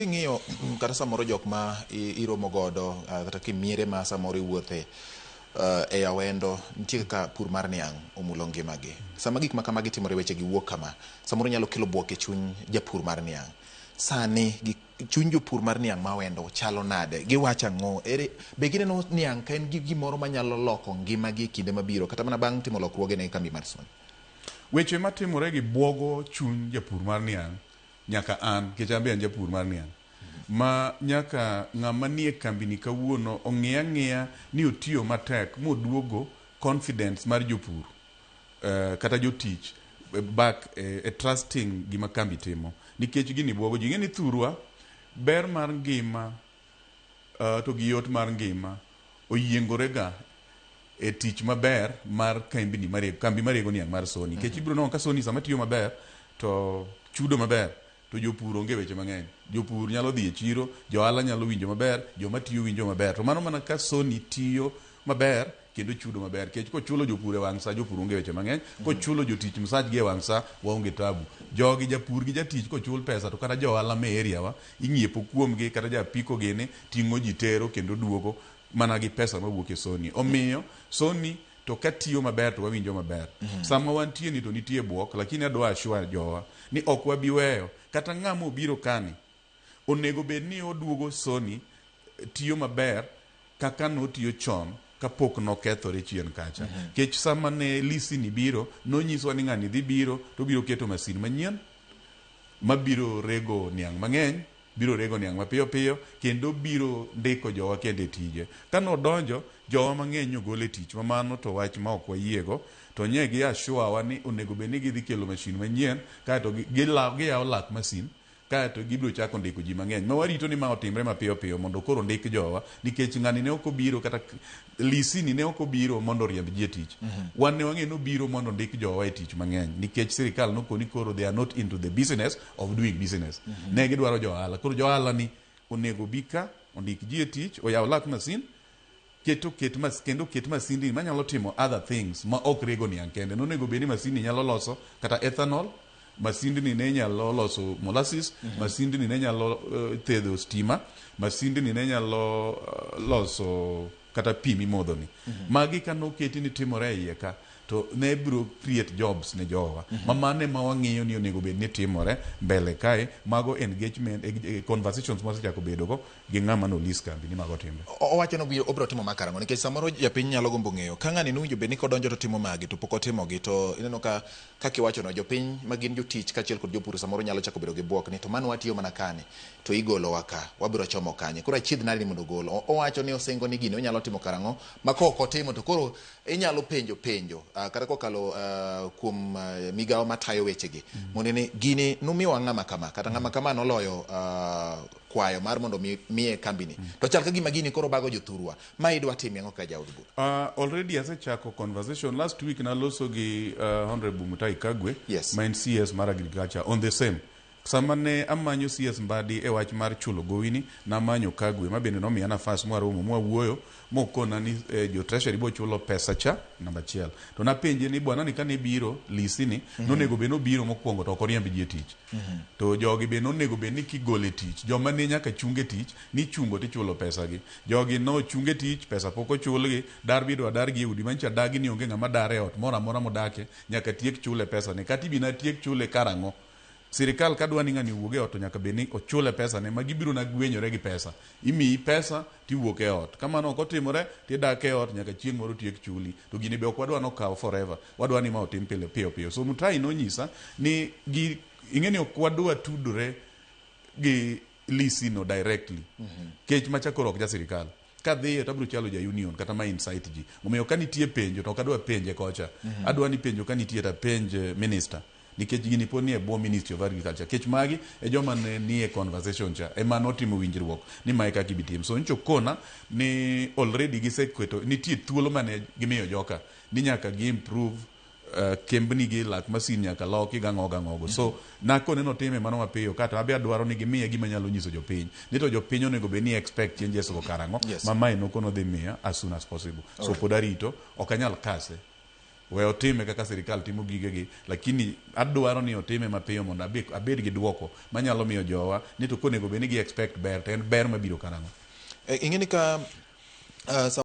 King'iyo kata samoro jok ma iromo godo kata kimiere ma samoro iwuothe e Awendo, nitie kaka pur mar niang' omulo ngimagi. Sama gik ma kamagi timore, weche gi wuok kama, samoro nyalo kelo buok e chuny japur mar niang'. Sani gi chuny jopur mar niang' ma Awendo chalo nade? Giwacho ang'o? Ere, be gineno niang' ka en gi gimoro manyalo loko ngimagi e kinde mabiro kata mana bang' timo lokruoge ne kambi mar Sony? Weche matimore gi buogo chuny japur mar niang' nyaka an, nikech an be an japur mar niang', ma nyaka ng'ama nie kambini kawuono ong'i ang'iya ni otiyo matek moduogo confidence mar jopur kata jotich back e trusting gima kambi timo. Nikech gini buogo ji. Ing'e ni thurwa ber mar ngima to gi yot mar ngima oyiengore ga e tich maber mar kambini marego, kambi marego niang' mar Sony. Nikech ibiro nwang'o ka Sony sama tiyo maber to chudo maber to jopur onge weche mang'eny. Jopur nyalo dhi e chiro, johala nyalo winjo maber, joma tiyo winjo maber. To mano mana ka Sony tiyo maber kendo chudo maber. Nikech kochulo jopur e wang' sa, jopur onge weche mang'eny. Kochulo jotich msachgi e wang' sa, waonge tabu. Jogi japur gi jatich kochul pesa to kata johala me area wa ing'iepo kuomgi kata ja apiko gini ting'o ji tero kendo duogo mana gi pesa mawuok e Sony. Omiyo Sony to katiyo maber to wawinjo maber. Sama wantie ni to nitie buok, lakini adwa assure jowa ni ok wabi weyo kata ng'ama obiro kani onego bed ni oduogo Sony tiyo maber kaka notiyo chon kapok nokethore chien kacha. Kech sama ne lisi ni biro, nonyiswa ni ng'ani dhi biro to obiro keto masin manyien mabiro rego niang' mang'eny, biro rego niang' mapiyo piyo kendo biro ndiko jowa kendo e tije. Kanodonjo, jowa mang'eny nyogol e tich, ma mano to wach ma ok wayiego, to nye gi assure wa ni onego bed ni gidhi kelo masin manyien kaeto giyawo lak masin kaeto gibiro chako ndiko ji mang'eny. Ma warito ni ma otimre mapiyo piyo mondo koro ndik jowa, nikech ng'ani ne ok obiro kata lisi ni ne ok obiro mondo oriemb ji e tich. Wan ne wang'eyo ni obiro mondo ondik jowa e tich mang'eny, nikech sirikal nokoni koro they are not into the business of doing business. Ne gidwaro jo ohala. Koro jo ohala ni onego bi ka, ondik ji e tich, oyaw lak masin, keto ket mas, kendo ket masindni manyalo timo other things ma ok rego niang' kende. Nonego bed ni masindni nyalo loso kata ethanol, masindni ne nyalo loso molasses, masindni ne nyalo thedho stima, masindni ne nyalo loso kata pi mimodho ni. Magi ka noketi ni timore e iye ka, to ne biro create jobs ne jowa. Ma mano ema wang'iyo ni onego bed ni timore mbele kae. Mago engagement, conversations mwasechako bedo go gi ng'ama no lease kambi ni mago timre. Owacho ni obiro timo ma karang'o? Nikech samoro japiny nyalo gombo ng'eyo ka ng'ani nowinjo bed ni kodonjo to timo magi to pok otimogi, to ineno ka kaka iwachono jopiny ma gin jotich kaachiel kod jopur samoro nyalo chako bedo gi buok ni to mano watiyo mana kani to igolowa ka, wabiro chomo kanye? Koro achiedh nade ni mondo ogol? Owacho ni osingo ni gini onyalo timo karang'o ma ka ok otimo to koro inyalo penjo penjo kata kokalo kuom migawo matayo wechegi mondo ni gini numiwa ng'ama kama kata ng'ama kama noloyo kwayo mar mondo miye kambini to chal ka gima gini koro bago jothurwa ma idwa timo ang'o ka jaod bura? Already asechako conversation last week naloso gi Honorable Mutahi Kagwe ma en CS mar agriculture on the same. Sama ne amanyo CS Mbadi e wach mar chulo gowini, namanyo Kagwe ma bende nomiya nafas mwaromo mwawuoyo mokona ni jo treasury bo chulo pesa cha namba achiel. To napenje ni bwana ni kane biro lisi ni nonego bed nobiro mokwongo to ok oriemb ji e tich. To jogi be nonego bed ni kigolo e tich, joma ne nyaka chung e tich nichungo tichulo pesa gi. Jogi nochung e tich, pesa pok ochulgi, dar be idwa dargi e udi manyicha dagi ni onge ng'ama dar e ot moro amora modake nyaka tiek chule pesa ne. Kata ibi natiek chule karang'o? Sirikal ka dwa ni ng'ani owuog e ot to nyaka bed ni ochule pesa ne ma gibiro na gwenyore gi pesa. Imiyi pesa tiwuok e ot. Ka mano ok otimore tidak e ot nyaka chieng' moro tiek chuli. To gini be ok wadwa ni okaw forever. Wadwa ni ma otim pile piyo piyo. So Mutahi nonyisa ni gi ing'e ni ok wadwa tudore gi lisi no directly. Kech macha koro ok ja sirikal. Kadhiye to abiro chalo ja union kata ma incite ji. Omiyo ka nitie penjo to ok adwa penje kocha. Adwa ni penjo ka nitie to apenj minister. Nikech gini pod nie bwo Ministry of Agriculture. Kech magi e joma ne nie conversation cha ema notimo winjruok ni mae kaka ibi tim. So nyocha okona ni already giseketo nitie thuolo mane gimiyo joka ni nyaka gi improve kembni gi lak masin nyaka loki gang'o gang'ogo. So nakone notime mano mapiyo kata abe adwaro ni gimiye gima nyalo nyiso jopiny ni to jopiny onego bed ni expect changes go karang'o ma mae nokono dhi miya as soon as possible. So pod arito ok anyal kase. We otime kaka sirikal timo gigegi, lakini adwaro ni otime mapiyo mondo abed gi duoko manyalo miyo jowa ni to konego bed ni gi expect ber to en ber mabiro karang'o. Ing'e ni ka